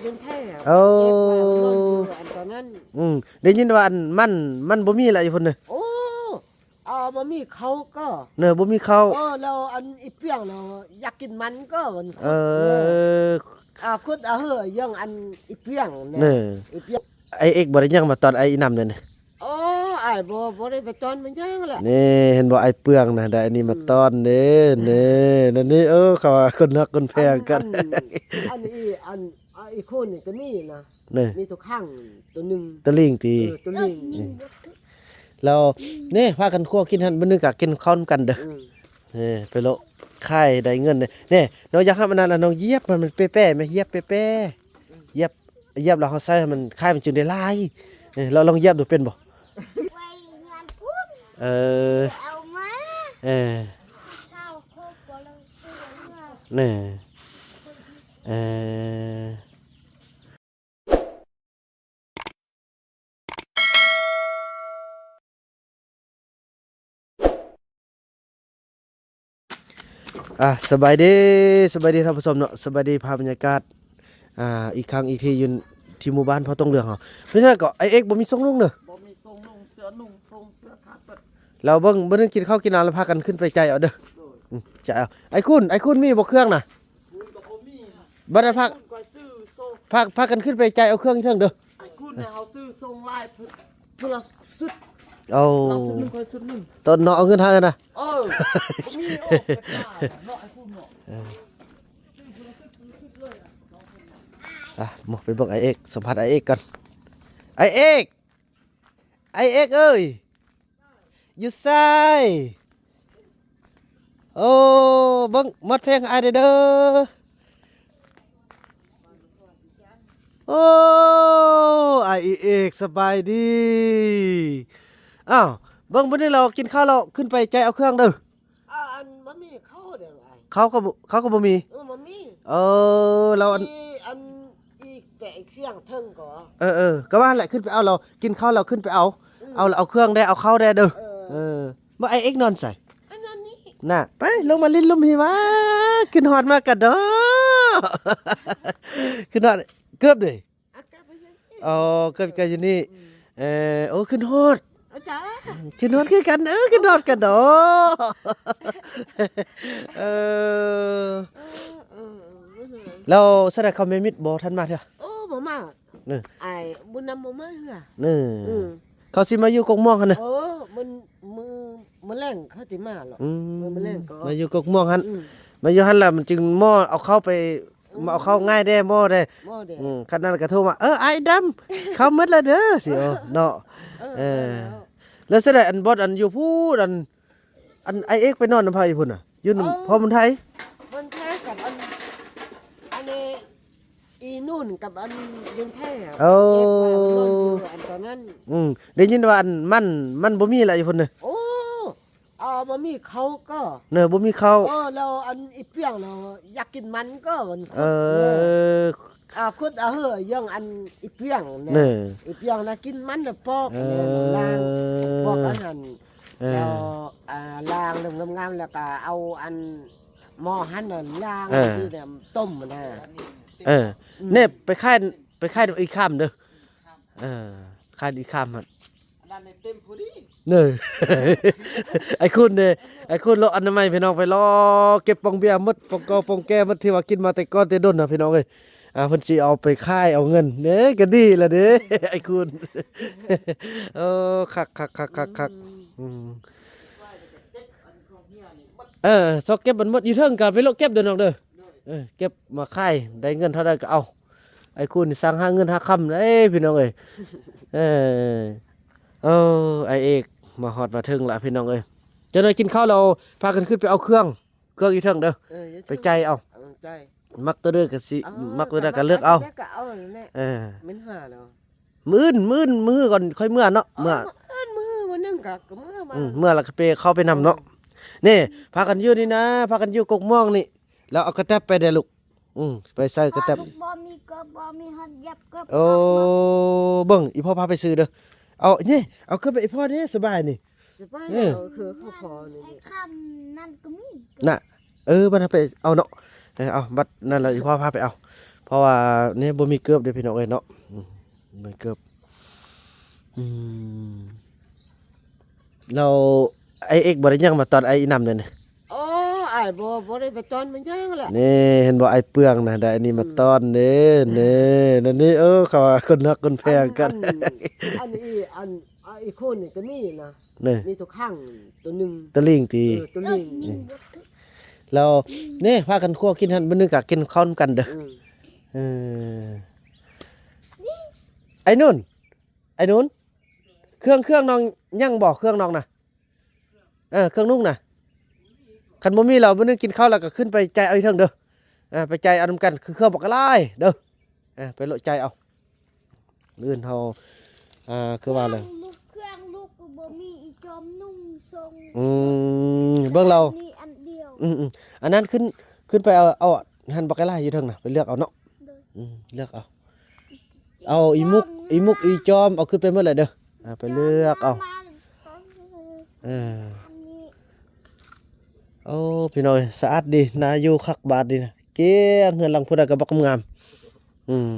ເປັນແທ້ ໂອ້ ເກັບໄວ້ມັນນອນຢູ່ອັນຕອນນັ້ນ ອືມ ໄດ້ຍິນວ່າອັນມັນ ມັນບໍ່ມີລະຢູ່ພຸ້ນເດີ ໂອ້ ເອົາ ບໍ່ມີເຂົ້າກໍ ເນີ ບໍ່ມີເຂົ້າ ເອີ ແລ້ວອັນອີປຽງແລ້ວຢາກກິນມັນກໍມັນ ເອີ ເອີ ອາ ຂຸດອາເຫີຢອງອັນອີປຽງນະ ເນີ ອີປຽງ ໄອ້ເອກບໍ່ໄດ້ຫຍັງມາຕອນໄອ້ອີນຳເດີນີ້ ໂອ້ ອ້າຍບໍ່ ບໍ່ໄດ້ໄປຕອນມັນຫຍັງລະ ນີ້ເຫັນບໍ່ ອ້າຍເປືອງນະ ໄດ້ອັນນີ້ມາ ອືມ ຕອນເດ້ ນີ້ ນັ້ນນີ້ ເອີ ເຂົາວ່າຄົນຮັກຄົນແພງກັນ ອັນ ອັນ ອັນອີ ອັນ ອາ ອີໂຄນນີ້ກໍມີນະ ນີ້ ມີຕົວຂັງຕົວໜຶ່ງ ຕົວລິງຕິ ເອີ ຕົວລິງ ແລ້ວນີ້ພາກັນຄົວກິນຫັ້ນ ມື້ໜຶ່ງກໍກິນເຂົ້ານຳກັນເດີ ອືມ ເອີ ໄປໂລະ ຂາຍໄດ້ເງິນເດ້ ນີ້ ນ້ອງຢາກຮັບອັນນັ້ນລະ ນ້ອງຢຽບໃຫ້ມັນແປໆ ແມ່ ຢຽບແປໆ ຢຽບ ຢຽບແລ້ວເຮົາໃສ່ໃຫ້ມັນ ຂາຍມັນຈຶ່ງໄດ້ຫຼາຍ ເອີ ລອງຢຽບດູເປັນບໍ່? ໄວ້ເຮືອນພຸ້ນ ເອີ ເອົາມາ ເອີ ຊາວໂຄກບໍ່ລອງຊື້ເຮືອ ແນ່ ເອີ ອ່າ ສະບາຍດີ ສະບາຍດີທ່ານຜູ້ຊົມເນາະ ສະບາຍດີພາບບັນຍາກາດ ອ່າ ອີກຄັ້ງອີກທີຢູ່ທີ່ໝູ່ບ້ານເຜົ່າຕົງເຫຼືອງເຮົາ ເປັນຈັ່ງໃດເກາະ ອ້າຍເອກບໍ່ມີສົ່ງນຸ່ງເດີ ບໍ່ມີສົ່ງນຸ່ງ ເສື້ອນຸ່ງ ສົ່ງເສື້ອຂາດເບິດ ແລ້ວເບິ່ງ ມື້ໜຶ່ງກິນເຂົ້າກິນນ້ຳແລ້ວພາກັນຂຶ້ນໄປຈ່າຍເອົາເດີ ໂດຍ ອືມ ຈ່າຍເອົາ ອ້າຍຄຸນ ອ້າຍຄຸນມີບໍ່ເຄື່ອງນະ ຄຸນກໍບໍ່ມີ ບັດນັ້ນພາ ຄຸນກໍຊື້ໂຊ ພາ ພາກັນຂຶ້ນໄປຈ່າຍເອົາເຄື່ອງຢູ່ເທິງເດີ ອ້າຍຄຸນໃຫ້ເຮົາຊື້ສົ່ງຫຼາຍ ພຸ້ນລະຊຸດ ເອົາ ລາວຊຸດໜຶ່ງ ຂ້ອຍຊຸດໜຶ່ງ ຕອນເນາະ ເອົາເງິນທາງນັ້ນນະ ເອີ ບໍ່ມີ ໂອ້ ເປັນຕາຍເນາະ ໄອ້ພຸ້ນເນາະ ເອີ ອ່ະ ມາໄປເບິ່ງອ້າຍເອກ ສຳພາດອ້າຍເອກກ່ອນ ອ້າຍເອກ ອ້າຍເອກເອີຍ ຢູ່ໃສ? ໂອ້ ເບິ່ງ ມອດເພງໃຫ້ອ້າຍແດ່ເດີ. ໂອ້ ອ້າຍອີເອກ ສະບາຍດີ. ອ້າວ ເບິ່ງ ມື້ນີ້ລາວກິນເຂົ້າແລ້ວ ຂຶ້ນໄປຈ່າຍເອົາເຄື່ອງເດີ. ອ່າ ອັນ ບໍ່ມີເຂົ້າເດ້ອ້າຍ. ເຂົ້າກໍບໍ່ ເຂົ້າກໍບໍ່ມີ. ເອີ ບໍ່ມີ. ເອີ ແລ້ວອັນ ອີ ອັນ ອີກແປະອີກເຄື່ອງເທິງກໍ ເອີໆ ກໍວ່າແຫຼະ ຂຶ້ນໄປເອົາ ລາວກິນເຂົ້າແລ້ວຂຶ້ນໄປເອົາ. ອືມ ເອົາ ເອົາເຄື່ອງແດ່ ເອົາເຂົ້າແດ່ເດີ. ເອີ ເອີ ບໍ່ ອ້າຍເອກນອນໃສ? ອັນນັ້ນນີ້ນະ ໄປລົງມາຫຼິ້ນລຸ່ມພີ້ຫວາ. ຂຶ້ນຮອດມາກະດໍ ຂຶ້ນຮອດເກືອບເດ້. ອໍ ເກີດກັນຢູ່ນີ້. ອືມ ເອີ ໂອ້ ຂຶ້ນຮອດ ອາຈານ ຂຶ້ນຮອດຄືກັນ. ເອີ ຂຶ້ນຮອດກັນເນາະ. ເອີ ເອີ ເອີ ແລ້ວສະໄດເຂົາແມ່ມິດບໍ່ທັນມາເທື່ອ? ໂອ້ ບໍ່ມາ. ເນີ ອ້າຍບຸນນຳບໍ່ມາເທື່ອ. ເນີ ອືມ ເຂົາຊິມາຢູ່ກົກມ່ວງຫັ້ນນະ. ເອີ ມື້ ມື້ ມື້ແລງເຂົາຊິມາເນາະ. ອືມ ມື້ແລງກໍມາຢູ່ກົກມ່ວງຫັ້ນ. ອືມ ມາຢູ່ຫັ້ນລະມັນຈຶ່ງໝໍ້ເອົາເຂົ້າໄປ ມາເອົາເຂົ້າງ່າຍແດ່ ໝໍ້ແດ່ ໝໍ້ແດ່. ອືມ ຄັນນັ້ນກະໂທມາ ເອີ ອ້າຍດຳ ເຂົ້າໝົດລະເດີ ຊິເນາະ. ເອີ ເອີ ແລ້ວສະໄດອັນບ່ອນອັນຢູ່ພຸ້ນ ອັນ ອັນອ້າຍເອກໄປນອນນຳໃຜພຸ້ນນະ? ຢູ່ນຳພໍ່ບຸນໄທ. ບຸນໄທກັບອັນ ອັນນີ້ ອີນູນກັບອັນບຸນໄທ. ໂອ້ ເກັບໄວ້ມັນນອນຢູ່ອັນຕອນນັ້ນ. ອືມ ໄດ້ຍິນວ່າອັນມັນ ມັນບໍ່ມີລະຢູ່ພຸ້ນເດີ. ໂອ້ ອ່າ ບໍ່ມີເຂົ້າກໍ ເນີ ບໍ່ມີເຂົ້າ. ເອີ ແລ້ວອັນອີປຽງແລ້ວຢາກກິນມັນກໍມັນ ເອີ ຂຸດ ອ່າ ຂຸດເອົາເຫື່ອຢ່າງອັນອີປຽງນະ. ເນີ ອີປຽງນະ ກິນມັນນະ ປອກ ເອີ ອັນນັ້ນ ລ້າງ ເອີ ປອກອັນນັ້ນ. ເອີ ແລ້ວ ອ່າ ລ້າງເລິ້ງງາມໆ ແລ້ວກໍເອົາອັນໝໍ້ຫັ້ນນະ ລ້າງ ເອີ ທີ່ແບບຕົ້ມນະ. ເອີ ອືມ ເນບ ໄປຂາຍ ໄປຂາຍອີກຄຳເດີ. ເອີ ຂາຍອີກຄຳຫັ້ນ ອັນນັ້ນເຕັມພໍດີ. ເນີ ໄອ້ຄຸນເດ້ ໄອ້ຄຸນເລາະອະນາໄມ ພີ່ນ້ອງ ໄປເລາະເກັບປ່ອງເບຍໝົດ ປ່ອງເກົ່າປ່ອງແກ່ໝົດ ທີ່ວ່າກິນມາແຕ່ກ່ອນແຕ່ດົນນະ ພີ່ນ້ອງເອີຍ. ອ່າ ເພິ່ນຊິເອົາໄປຂາຍເອົາເງິນເດ້ ກໍດີລະເດ້ ໄອ້ຄຸນ. ໂອ້ ຄັກໆໆໆໆ. ອືມ ອືມ ເອີ ຊອກເກັບມັນໝົດ ຢູ່ເທິງກໍໄປເລາະເກັບເດີນ້ອງເດີ. ເອີ ເກັບມາຂາຍ ໄດ້ເງິນເທົ່າໃດກໍເອົາ. ໄອ້ຄູນນີ້ຊ່າງຫາເງິນຫາຄຳເດ້ພີ່ນ້ອງເອີຍ. ເອີ ເອີ ອ້າຍເອກມາຮອດມາເຖິງລະພີ່ນ້ອງເອີຍ. ຈັກໜ່ອຍກິນເຂົ້າແລ້ວພາກັນຂຶ້ນໄປເອົາເຄື່ອງ ເຄື່ອງຢູ່ເທິງເດີ. ເອີ ໄປຈ່າຍເອົາ. ເອີ ຈ່າຍ. ມັກຕົວໃດກໍຊິ ເອົາ ມັກຕົວໃດກໍເລືອກເອົາ. ກໍເອົາແຫຼະ. ເອີ ແມ່ນຫາແລ້ວ. ມື້ອື່ນ ມື້ອື່ນ ມື້ກ່ອນຄ່ອຍເມືອເນາະ. ເອີ ເມືອ ມື້ອື່ນ ມື້ ມື້ໜຶ່ງກໍ ກໍເມືອ ອືມ ເມືອແລ້ວກໍໄປ ເຂົ້າໄປນຳເນາະ. ອືມ ນີ້ ພາກັນຢູ່ນີ້ນະ ພາກັນຢູ່ກົກມ່ວງນີ້ ແລ້ວເອົາກະແຕັບໄປແດ່ລູກ. ອືມ ໄປໃສ່ກະແຕັບ. ລູກບໍ່ມີເກີບ ບໍ່ມີຮອດຢຽບເກີບ. ໂອ້ ເບິ່ງ ອີພໍ່ພາໄປຊື້ເດີ. ເອົາ ນີ້ ເອົາເກີບໄປໃຫ້ພໍ່ເດ້ ສະບາຍນີ້. ສະບາຍ. ເອີ ເອີ ຄືເຂົາພໍນີ້ ໄອ້ຄຳນັ້ນກໍມີນະ. ເອີ ບັດເຮົາໄປເອົາເນາະ. ເອີ ເອົາ ບັດນັ້ນລະ ອີພໍ່ພາໄປເອົາ. ເພ ພາະວ່ານີ້ບໍ່ມີເກີບເດ້ພີ່ນ້ອງເອີຍເນາະ. ອືມ ບໍ່ມີເກີບ. ອືມ ແລ້ວອ້າຍເອກບໍ່ໄດ້ຫຍັງມາຕອນອ້າຍອີ່ນຳເດ້ນີ້? ອໍ ອ້າຍບໍ່ ບໍ່ໄດ້ໄປຕອນມາຫຍັງລະ. ນີ້ເຫັນບໍ່ ອ້າຍເປືອງນະ ໄດ້ອັນນີ້ມາຕອນເດ້. ອືມ ນີ້ ນັ້ນນີ້ ເອີ ເຂົາວ່າຄົນຮັກຄົນແພງກັນ. ອັນ ອັນ ອັນອີ່ ອັນ ອາ ອີກຄົນນີ້ກໍມີນະ. ນີ້ ມີຕົວຂັງຕົວໜຶ່ງ ຕົວລິງຕິ? ເອີ ຕົວລິງ. ແລ້ວນີ້ພາກັນຄົວກິນຫັ້ນ ມື້ໜຶ່ງກໍກິນເຂົ້ານຳກັນເດີ. ອືມ ເອີ ໄອ້ນຸ່ນ ໄອ້ນຸ່ນ ເຄື່ອງ ເຄື່ອງນ້ອງຍັງບໍ່? ເຄື່ອງນ້ອງນະ ເອີ ເຄື່ອງນຸ່ງນະ ຄັນບໍ່ມີແລ້ວ ມື້ໜຶ່ງກິນເຂົ້າແລ້ວກໍຂຶ້ນໄປຈ່າຍເອົາຢູ່ເທິງເດີ. ອ່າ ໄປຈ່າຍເອົານຳກັນ ຄືເຄື່ອງບັກຫຼາຍເດີ. ອ່າ ໄປໂລະຈ່າຍເອົາ. ມື້ອື່ນເຮົາ ອ່າ ຄືວ່າແຫຼະ ເຄື່ອງລູກ ເຄື່ອງລູກກໍບໍ່ມີ ອີ່ຈອມນຸ່ງຊົງ. ອືມ ເບິ່ງລາວ ມີອັນດຽວ. ອືມໆ ອັນນັ້ນຂຶ້ນ ຂຶ້ນໄປເອົາ ເອົາຫັ້ນບັກຫຼາຍຢູ່ເທິງນະ ໄປເລືອກເອົາເນາະ. ໂດຍ. ອືມ ເລືອກເອົາ. ເອົາອີ່ມຸກ ອີ່ມຸກ ອີ່ຈອມ ເອົາຂຶ້ນໄປໝົດແຫຼະເດີ. ອ່າ ໄປເລືອກເອົາ. ເອີ ໂອ້ ພີ່ນ້ອງເອີຍ ສະອາດດີ ໜ້າຢູ່ຄັກບາດນີ້ນະ. ກ້ຽງ ເຮືອນຫຼັງຜູ້ໃດກໍບັກງາມ. ອືມ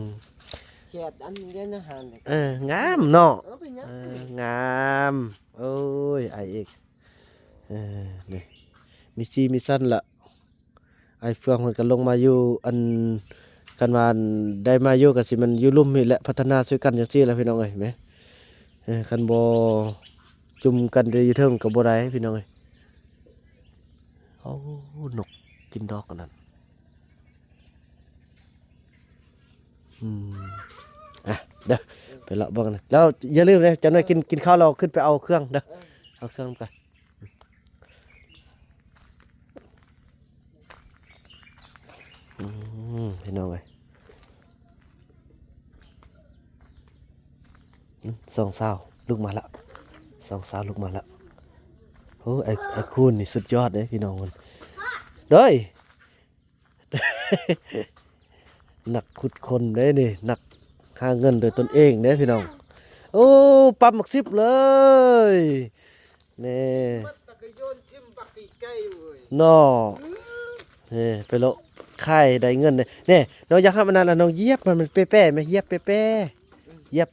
ແຊດອັນເດນາຫານເດ້. ເອີ ງາມເນາະ. ເອີ ເປັນຫຍັງ? ເອີ ງາມ. ໂອ້ຍ ອ້າຍເອກ ເອີ ນີ້ ມີຊີມີສັນລະ. ອ້າຍເຟືອງເພິ່ນກໍລົງມາຢູ່ ອັນ ຄັນວ່າໄດ້ມາຢູ່ກໍຊິແມ່ນຢູ່ລຸ່ມນີ້ແຫຼະ ພັດທະນາຊ່ວຍກັນຈັ່ງຊີ້ແຫຼະ ພີ່ນ້ອງເອີຍ. ແມ່ນ ເອີ ຄັນບໍ່ຈຸ່ມກັນແຕ່ຢູ່ເທິງກໍບໍ່ໄດ້ ພີ່ນ້ອງເອີຍ. ໂອ້ ນົກກິນດອກອັນນັ້ນ. ອືມ ອ່ະ ເດີ ໄປເລາະເບິ່ງນະ. ແລ້ວຢ່າລືມເດີ ຈັກໜ່ອຍກິນ ກິນເຂົ້າແລ້ວຂຶ້ນໄປເອົາເຄື່ອງເດີ. ເອີ ເອົາເຄື່ອງນຳກັນ. ອືມ ພີ່ນ້ອງເອີຍ ອືມ ສອງສາວລຸກມາລະ ສອງສາວລຸກມາລະ. ໂອ້ ໄອ້ ໄອ້ຄູນນີ້ສຸດຍອດເດ້ພີ່ນ້ອງເພິ່ນ. ໂດຍ ນັກຂຸດຄົ້ນເດ້ນີ້ ນັກຫາເງິນໂດຍຕົນເອງເດ້ພີ່ນ້ອງ. ໂອ້ ປ້ຳບັກສິບເລີຍ. ນີ້ ມັນຕະກະໂຍນຖິ້ມບັກໄກໆເວີຍ ເນາະ. ນີ້ ໄປໂລະຂາຍໄດ້ເງິນເດ້. ນີ້ ນ້ອງຢາກຮັບອັນນັ້ນລະ ນ້ອງຢຽບໃຫ້ມັນແປໆ ແມ່ ຢຽບແປໆ ຢຽບ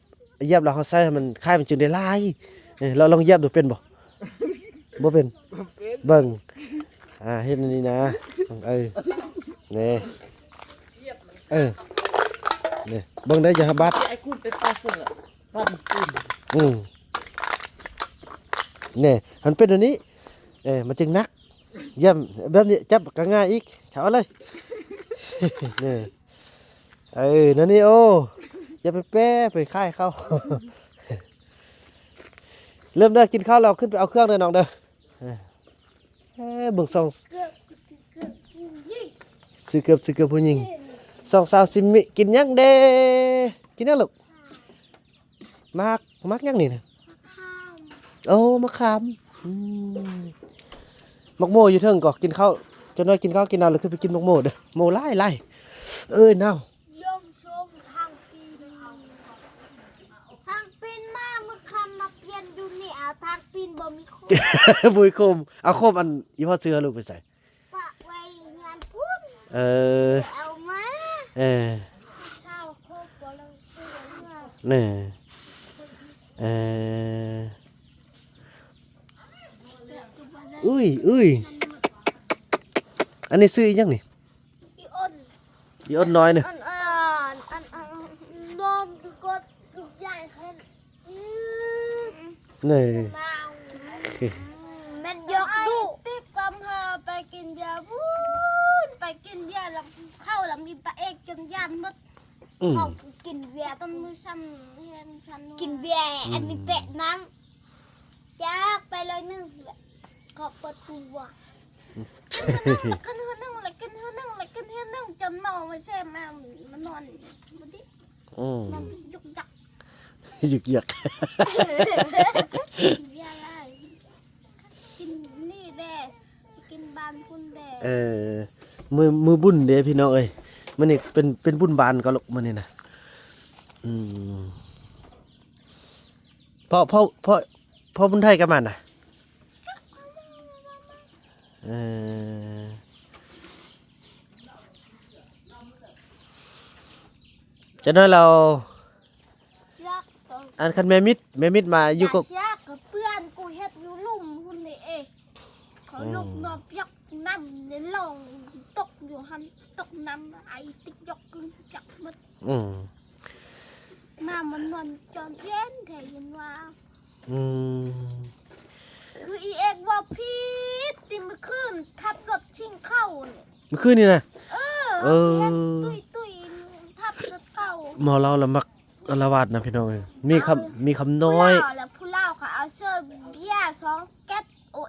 ຢຽບແລ້ວເຮົາໃສ່ໃຫ້ມັນ ຂາຍມັນຈຶ່ງໄດ້ຫຼາຍ. ເອີ ລອງ ລອງຢຽບດູ ເປັນບໍ່? ບໍ່ເປັນ. ບໍ່ເປັນ. ເບິ່ງ ອ່າ ເຮັດອັນນີ້ນະ. ເອີ ນີ້ ເອີ ນີ້ ເບິ່ງໄດ້ ຢ່າໃຫ້ບາດ. ໄອ້ຄູນໄປປາເສືອ ປັ້ນຟື້ນ. ອືມ ນີ້ ມັນເປັນອັນນີ້ ເອີ ມັນຈຶ່ງໜັກ. ຢ້ຽມ ແບບນີ້ຈັບກໍງ່າຍອີກ ເອົາເລີຍ. ນີ້ ເອີ ນັ້ນນີ້ ໂອ້ ຢ່າໄປແປ ໄປຂາຍເຂົາ. ເລີ່ມເດີ ກິນເຂົ້າແລ້ວຂຶ້ນໄປເອົາເຄື່ອງເດີນ້ອງເດີ. ເອີ ເບິ່ງສອງ ຊື້ເກີບ ຊື້ເກີບຜູ້ຍິງ ສອງສາວຊິມມິ ກິນຫຍັງເດ? ກິນຫຍັງລູກ? ໝາກ ໝາກຫຍັງນີ້ນະ? ໂອ້ ໝາກຂາມ. ອືມ ໝາກໂມຢູ່ເທິງກໍ ກິນເຂົ້າ ຈັກໜ້ອຍກິນເຂົ້າກິນນ້ຳແລ້ວຂຶ້ນໄປກິນໝາກໂມເດີ. ໂມຫຼາຍໆ ເອີຍ ໜາວ. ທາງປີນມາມື້ຄ່ຳມາປ່ຽນຢູ່ນີ້ ເອົາທາງປີນບໍ່ມີໂຄມ ບໍ່ມີໂຄມ. ເອົາໂຄມອັນອີພໍ່ເສືອລູກໄປໃສ? ປະໄວ້ເຮືອນພຸ້ນ. ເອີ ໄປເອົາມາ. ເອີ ເຊົາໂຄກບໍ່ລະເຊື່ອເມືອ. ເອີ ເອີ ອຸ້ຍ ອຸ້ຍ ອັນນີ້ຊື່ອີຫຍັງນີ້? ອີອ່ອນ ອີອ່ອນນ້ອຍນີ້. ອັນ ອັນ ອັນ ອັນ ອັນ ນອນຢູ່ກໍທຸກຢ່າງເຫັນ. ນີ້ ແມ່ນຢອກດຸ ຕິດກັບຫາໄປກິນເບຍພຸ້ນ ໄປກິນເບຍແລ້ວເຂົ້າແລ້ວມີພະເອກຈົນຢ້ານໝົດ. ອືມ ເຂົາກິນເບຍຕອນມື້ຊ້ຳແຮງຊັ້ນ ກິນເບຍ ອືມ ອັນນີ້ແປະນ້ຳ ຈາກໄປເລີຍໜຶ່ງ ເຂົາເປີດຕູວ່າ ອືມ ກິນເຮືອໜຶ່ງ ແລ້ວກິນເຮືອໜຶ່ງ ແລ້ວກິນເຮືອໜຶ່ງ ແລ້ວກິນເຮືອໜຶ່ງ ຈົນເມົາມາແຊມມາ ມານອນບໍ່ໄດ້. ອືມ ມັນຢຸກຍັກ ຢຸກຍັກ ເບຍຫຼາຍ ກິນນີ້ແດ່ ກິນບ້ານພຸ້ນແດ່. ເອີ ມື້ ມື້ບຸນເດ້ພີ່ນ້ອງເອີຍ ມື້ນີ້ເປັນ ເປັນບຸນບ້ານກໍລູກ ມື້ນີ້ນະ. ອືມ ພໍ່ ພໍ່ ພໍ່ ພໍ່ບຸນໄທກໍມານະ. ເອີ ເອີ ຈັກໜ້ອຍລາວ ເຊືອກ ອັນຄັນແມ່ມິດ ແມ່ມິດມາຢູ່ກໍ ເຊືອກກໍເປື້ອນ ກູເຮັດຢູ່ລຸ່ມພຸ້ນເດ້. ເຂົາ ອືມ ລົກນອນປຽກນ້ຳໃນລ່ອງ ຕົກຢູ່ຫັ້ນ ຕົກນ້ຳ ໄອຕິກຢອກກຶນຈັກໝົດ. ອືມ ນ້ຳມັນນວນຈອນເຢັນແທ້ ເຫັນວ່າ ອືມ ຄືອີເອັກເວົ້າຜິດ ຕິມື້ຄືນຂັບລົດຊິງເຂົ້ານີ້ ມື້ຄືນນີ້ນະ? ເອີ ເອີ ເຮົາຊິເຮັດຕຸ້ຍໆ ຂັບລົດເຂົ້າ ໝໍລາວລະມັກອາລະວາດນະພີ່ນ້ອງເອີຍ. ມີຄຳ ເອົາ ມີຄຳນ້ອຍ ຜູ້ລາວລະ ຜູ້ລາວກໍເອົາເສື້ອເບຍສອງແກັດ ໂອ້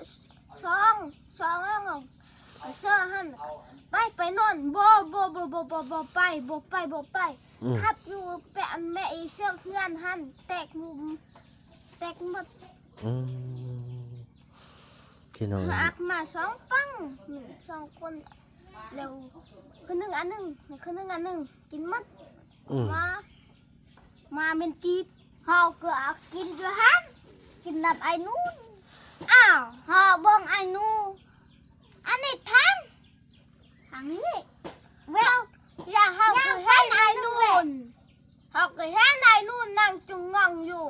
ສອງ ສອງ ເອົາເສື້ອຫັ້ນ ໄປ ໄປນອນ ບໍ່ ບໍ່ ບໍ່ ບໍ່ ບໍ່ ບໍ່ໄປ ບໍ່ໄປ ບໍ່ໄປ ອືມ ຂັບຢູ່ ໄປອັນແມ່ອີເສື້ອເຮືອນຫັ້ນ ແຕກ ແຕກໝົດ. ອືມ ພີ່ນ້ອງ ເຮົາອັກມາສອງປັງ ສອງຄົນ ແລ້ວຄົນໜຶ່ງອັນໜຶ່ງ ຄົນໜຶ່ງອັນໜຶ່ງ ກິນໝົດ. ອືມ ມາ ມາແມ່ນຈີດ ເຮົາກໍເອົາກິນຢູ່ຫັ້ນ ກິນນຳໄອ້ນູນ. ອ້າວ ເຮົາເບິ່ງໄອ້ນູນ ອັນນີ້ທາງ ທາງນີ້ ແວວ ຢ່າ ເຮົາ ຍ່າງ ກໍເຫັນໄອ້ນູນ ເຮົາກໍເຫັນໄອ້ນູນນັ່ງຈຸງງ່ອງຢູ່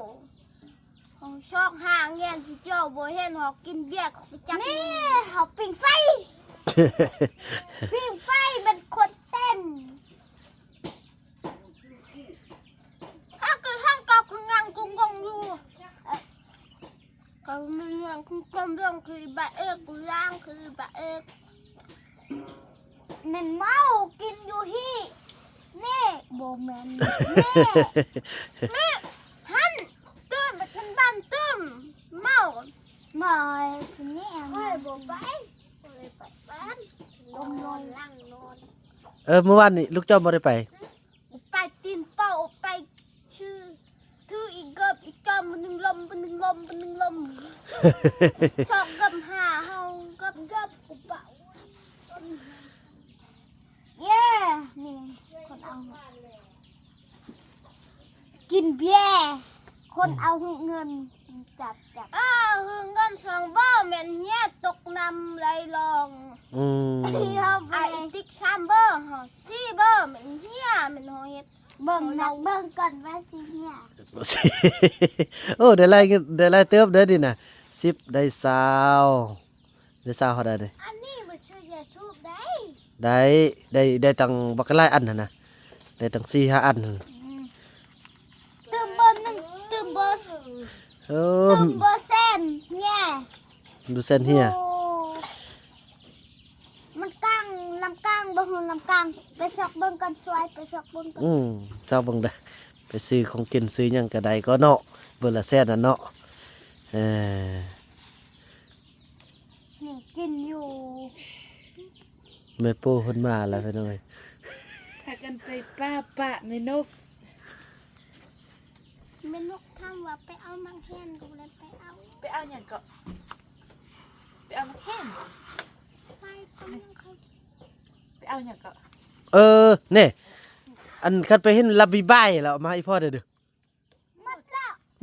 ຂອງຊອກຫາແງນທີ່ເຈົ້າບໍ່ເຫັນ ເຮົາກິນເບຍ ເຂົາກໍຈັກ ນີ້ ເຮົາປີ້ງໄຟ ປີ້ງໄຟເປັນຄົນເຕັມ ເຮົາກໍເຫັນເຂົາກໍນັ່ງຈຸງງ່ອງຢູ່ ເອີ ເຂົາມີເລື່ອງຄືຄວາມເລື່ອງຄືບາເອກ ກູລາງຄືບາເອກ ແມ່ນເມົາກິນຢູ່ຮີ້ ນີ້ ບໍ່ແມ່ນ ນີ້ ນີ້ ຫັ້ນ ຕື່ມ ໄປຂຶ້ນບ້ານຕື່ມ ເມົາ ມາທີ່ນີ້ ຂ້ອຍບໍ່ໄປ ຂ້ອຍໄປບ້ານ ນອນ ນອນຫຼັງນອນ. ເອີ ມື້ວານນີ້ລູກເຈົ້າບໍ່ໄດ້ໄປ? ໄປຕີນເປົ່າ ໄປຊື່ ຖືອີກເກີບອີກຈອມ ບຶງລົມ ບຶງລົມ ບຶງລົມ ຊອກເກີບຫາເຮົາ ເກີບ ເກີບ ອຸປະ ເຢ້ ນີ້ ຄົນເອົາ ກິນເບຍ ຄົນເອົາເງິນ ຈັບ ຈັບ ເອີ ເງິນສອງເບີ ແມ່ນເຮຍຕົກນ້ຳໄຫຼລ່ອງ ອືມ ເຮົາໄປ ໄອ້ຕິກສາມເບີ ເຮົາສີ່ເບີ ແມ່ນເຮຍ ແມ່ນເຮົາເຮັດ ເບິ່ງນະ ເບິ່ງກ່ອນວ່າຊິເຮຍ ໂອ້ ໄດ້ຫຼາຍເງິນ ໄດ້ຫຼາຍເຕີບເດີນີ້ນະ ສິບ ໄດ້ຊາວ ໄດ້ຊາວເທົ່າໃດເດ? ອັນນີ້ບໍ່ຊື້ຢາສູບໄດ້ ໄດ້ ໄດ້ ໄດ້ຕັ້ງບັກຫຼາຍອັນຫັ້ນນະ ໄດ້ຕັ້ງສີ່ຫ້າອັນຫັ້ນ ອືມ ຕື່ມເບີໜຶ່ງ ຕື່ມເບີ ເອີ ຕື່ມເບີແຊນເຮຍ ດູແຊນເຮຍ ໂອ້ ມັນກາງ ລຳກາງ ບໍ່ຮູ້ລຳກາງ ໄປຊອກເບິ່ງກ່ອນ ຊ່ວຍໄປຊອກເບິ່ງກ່ອນ ອືມ ຊອກເບິ່ງເດີ ໄປຊື້ຂອງກິນຊື້ຫຍັງກໍໄດ້ກໍເນາະ ເບີລະແຊນນັ້ນເນາະ ເອີ ນີ້ກິນຢູ່ ແມ່ປູເພິ່ນມາແລ້ວພີ່ນ້ອງເອີຍ ພາກັນໄປປ່າປະແມ່ນົກ ແມ່ນົກຖາມວ່າໄປເອົາໝາກແຮນ ກໍເລີຍໄປເອົາ ໄປເອົາຫຍັງເກາະ ໄປເອົາໝາກແຮນ ໄປເອົາຫຍັງເກາະ ໄປເອົາຫຍັງເກາະ ເອີ ແນ່ ອັນຄັນໄປເຫັນລາບບີບາຍແລ້ວເອົາມາໃຫ້ອີ່ພໍ່ເດີ ໝົດແລ້ວ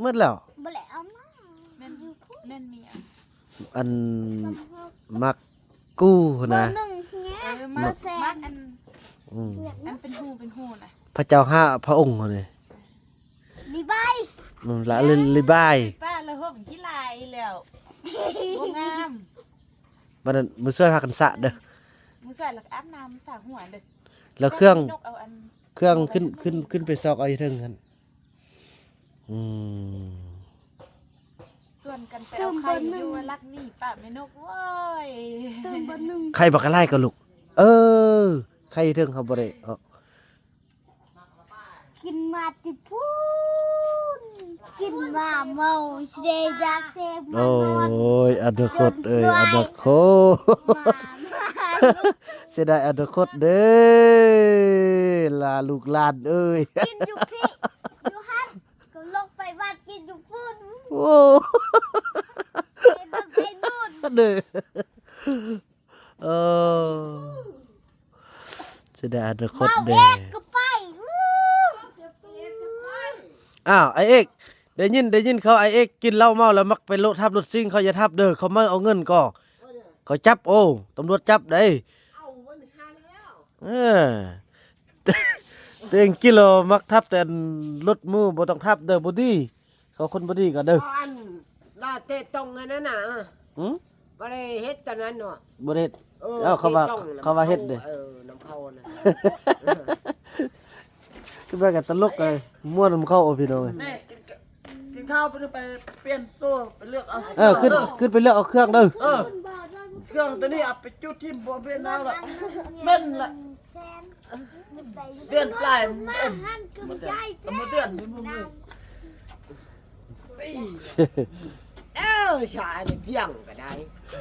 ໝົດແລ້ວ ບໍ່ໄດ້ເອົາມາ ແມ່ນ ແມ່ນມີອັນ ອັນ ໝາກກູນະ ເບີໜຶ່ງເນຍ ເອີ ໝາກ ໝາກອັນ ອືມ ອັນເປັນຮູເປັນຮູນະ ພະເຈົ້າຫ້າພະອົງຫັ້ນນີ້ ລີບາຍ ອືມ ລະ ລີ ລີບາຍ ປ້າລະຫົວຂີ້ຫຼາຍແລ້ວ ບໍ່ງາມ ບັດນັ້ນມື້ຊ່ວຍພາກັນສະເດີ ມື້ຊ່ວຍລະກະອາບນ້ຳສະຫົວເດີ ລະເຄື່ອງ ເຄື່ອງຂຶ້ນ ຂຶ້ນ ຂຶ້ນໄປຊອກເອົາຢູ່ເທິງຫັ້ນ ອືມ ຊວນກັນໄປເອົາໄຂ່ຢູ່ວ່າລັກໜີປະແມ່ນົກ ໂອ້ຍ ຕື່ມເບີໜຶ່ງ ໄຂ່ບັກກະຫຼາຍກໍລູກ ເອີ ໄຂ່ເທິງເຮົາບໍ່ໄດ້ເອົາ ກິນມາແຕ່ພຸ້ນ ກິນມາເມົາເຊຢາກເຊມານອນ ໂອ້ຍ ອະນາຄົດເອີຍ ອະນາຄົດ ມາ ມາ ເສຍດາຍອະນາຄົດເດີ ລາລູກຫຼານເອີຍ ກິນຢູ່ພີ້ ຢູ່ຫັ້ນ ກໍລົງໄປວັດກິນຢູ່ພຸ້ນ ໂອ້ ໄປເບິ່ງໄອ້ນູນ ເດີ ເອີ ເສຍດາຍອະນາຄົດເດ້ ເມົາເອກກໍໄປ ອ້າວ ອ້າຍເອກ ໄດ້ຍິນ ໄດ້ຍິນເຂົາ ອ້າຍເອກກິນເຫຼົ້າເມົາແລ້ວມັກໄປໂລະ ຂັບລົດຊິງ ເຂົາຢ່າຂັບເດີ ເຂົາມາເອົາເງິນກໍ ເຂົາຈັບ ໂອ້ ຕຳຫຼວດຈັບໄດ໋ ເອີ ເອີ ເອົາມັນຫາແລ້ວ ເອີ ເອີ ຕົວເອງກິໂລມັກທັບແຕ່ລົດໝູ່ ບໍ່ຕ້ອງທັບເດີ ບໍ່ດີ ເຂົາຄົນບໍ່ດີກັນເດີ. ເອົາອັນລາເຕະຕົງອັນນັ້ນນະ ຫື? ບໍ່ໄດ້ເຮັດຕອນນັ້ນເນາະ ບໍ່ໄດ້ເຮັດ. ເອີ ເອົາ ເຂົາວ່າ ເຕະຕົງນຳ ເຂົາວ່າເຮັດເດ້ ເຂົາ ເອີ ນຳເຂົານັ້ນ ຄືວ່າກັນຕະຫຼົກເອີຍ ມ່ວນນຳເຂົາ ໂອ້ ພີ່ນ້ອງເອີຍ. ນີ້ ກິນ ກິນ ກິນເຂົ້າໄປ ໄປປ່ຽນໂສ້ ໄປເລືອກເອົາ ເອີ ຂຶ້ນ ເຄື່ອງເດີ ຂຶ້ນໄປເລືອກເອົາເຄື່ອງເດີ. ເອີ ເຄື່ອງຕົວນີ້ເອົາໄປຈຸດຖິ້ມ ບໍ່ເປັນຫຍັງລະ ເໝັນລະ ເດືອນປາຍ ເອີ ບໍ່ເດືອນ ບໍ່ເດືອນ ເອີ ຊາຍນີ້ວຽງກໍໄດ້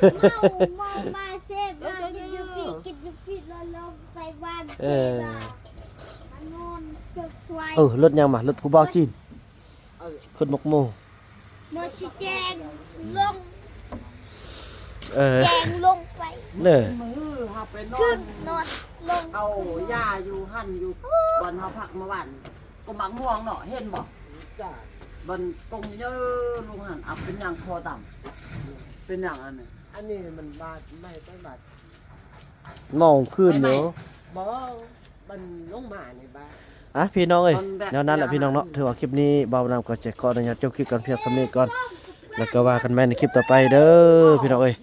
ເມົາ ເມົາມາເສບ ກິນຢູ່ພີ້ ກິນຢູ່ພີ້ ແລ້ວລົງໄປບ້ານ ເອີ ເສບ ມານອນເປີກສວຍ. ເອີ ລົດຫຍັງມາ ລົດຜູ້ບ່າວຈີນ ເອີ ຄົນໝົກໝູ່ ໝໍຊິແຈງລົງ ເອີ ແຈງລົງໄປ ເນີ ມື້ເຮົາໄປນອນ ຂຶ້ນນອນລົງ ເອົາຢາຢູ່ຫັ້ນ ຢູ່ບ່ອນເຮົາພັກເມື່ອວານ ກົມໝາກມ່ວງເນາະ ເຫັນບໍ່? ຈ້າ ບ່ອນກົງເຢີລົງຫັ້ນ. ເອົາ ເປັນຫຍັງຄໍດຳ? ເປັນຫຍັງອັນນີ້? ອັນນີ້ມັນບາດ ໄມ້ໄປບາດ ເມົາຄືນເນາະ ບໍ່ ມັນລົງມາໃນບ້ານ. ອ່ະ ພີ່ນ້ອງເອີຍ ແນວນັ້ນແຫຼະພີ່ນ້ອງເນາະ. ຖືວ່າຄລິບນີ້ບ່າວນຳກໍຈະຂໍອະນຸຍາດຈົບຄລິບກັນພຽງສ່ຳນີ້ກ່ອນ ແລ້ວກໍວ່າກັນໃໝ່ໃນຄລິບຕໍ່ໄປເດີພີ່ນ້ອງເອີຍ.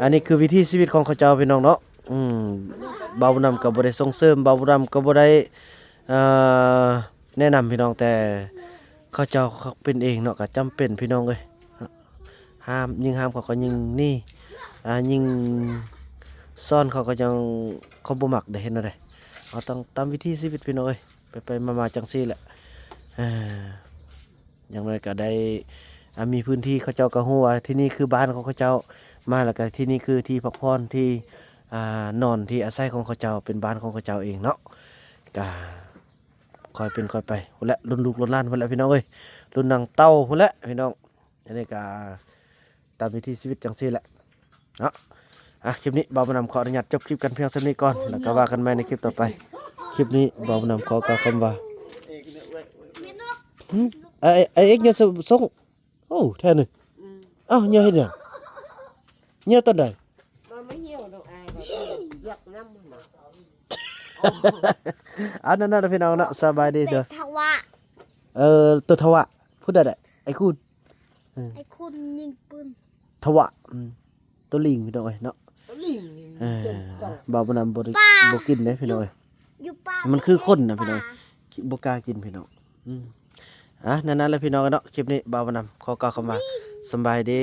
ອັນນີ້ຄືວິຖີຊີວິດຂອງເຂົາເຈົ້າພີ່ນ້ອງເນາະ. ອືມ ບ່າວນຳກໍບໍ່ໄດ້ສົ່ງເສີມ ບ່າວນຳກໍບໍ່ໄດ້ ເອີ ແນະນຳພີ່ນ້ອງ ແຕ່ເຂົາເຈົ້າເປັນເອງເນາະ ກໍຈຳເປັນພີ່ນ້ອງເອີຍ. ຫ້າມ ຍິ່ງຫ້າມເຂົາກໍຍິ່ງໜີ ອ່າ ຍິ່ງສອນເຂົາກໍຍັງ ເຂົາບໍ່ມັກເດ້ ເຮັດແນວໃດ. ເຮົາຕ້ອງຕາມວິຖີຊີວິດພີ່ນ້ອງເອີຍ ໄປໆມາໆຈັ່ງຊີ້ແຫຼະ. ເອີ ຢ່າງໜ້ອຍກໍໄດ້ ອ່າ ມີພື້ນທີ່ ເຂົາເຈົ້າກໍຮູ້ວ່າທີ່ນີ້ຄືບ້ານຂອງເຂົາເຈົ້າ ມາແລ້ວກໍທີ່ນີ້ຄືທີ່ພັກຜ່ອນ ທີ່ ອ່າ ນອນ ທີ່ອາໄສຂອງເຂົາເຈົ້າ ເປັນບ້ານຂອງເຂົາເຈົ້າເອງເນາະ. ກໍ ຄ່ອຍເປັນຄ່ອຍໄປພຸ້ນແຫຼະ ລຸ້ນລູກລຸ້ນຫຼານພຸ້ນແຫຼະພີ່ນ້ອງເອີຍ ລຸ້ນນາງເຕົ້າພຸ້ນແຫຼະພີ່ນ້ອງ. ອັນນີ້ກໍຕາມວິຖີຊີວິດຈັ່ງຊີ້ແຫຼະເນາະ. ອ່ະ ຄລິບນີ້ບ່າວບຸນນຳຂໍອະນຸຍາດຈົບຄລິບກັນພຽງສ່ຳນີ້ກ່ອນ ແລ້ວກໍວ່າກັນໃໝ່ໃນຄລິບຕໍ່ໄປ. ຄລິບນີ້ບ່າວບຸນນຳຂໍກ່າວຄຳວ່າ ຫຶ? ໄອ້ ໄອ້ເອັກເຍາະສົ່ງ ໂອ້ ແທ້ນີ້. ອືມ ອ້າວ ເຍາະເຮັດຫຍັງ? ເຍາະຕອນໃດ? ມາ ມາເຍາະດອກອ້າຍ ຢາກນຳນະ. ເອົາ ນັ້ນໆ ພີ່ນ້ອງເນາະ ສະບາຍດີເດີ. ເຕະທະວະ ເອີ ໂຕທະວະ ຜູ້ໃດແຫຼະ ໄອ້ຄູນ ເອີ ໄອ້ຄູນຍິງປືນ ທະວະ ອືມ ໂຕລິງພີ່ນ້ອງເອີຍເນາະ ໂຕລິງ. ເອີ ເຈົ້າ ບ່າວບຸນນຳບໍ່ໄດ້ ປາ ບໍ່ກິນເດ້ພີ່ນ້ອງເອີຍ ຢູ່ປ່າ ມັນຄືຄົນນະພີ່ນ້ອງ ບໍ່ກ້າກິນພີ່ນ້ອງ. ອືມ ອ່ະ ນັ້ນໆ ແຫຼະພີ່ນ້ອງເນາະ ຄລິບນີ້ບ່າວບຸນນຳຂໍກ່າວຄຳວ່າ ສຳບາຍດີ.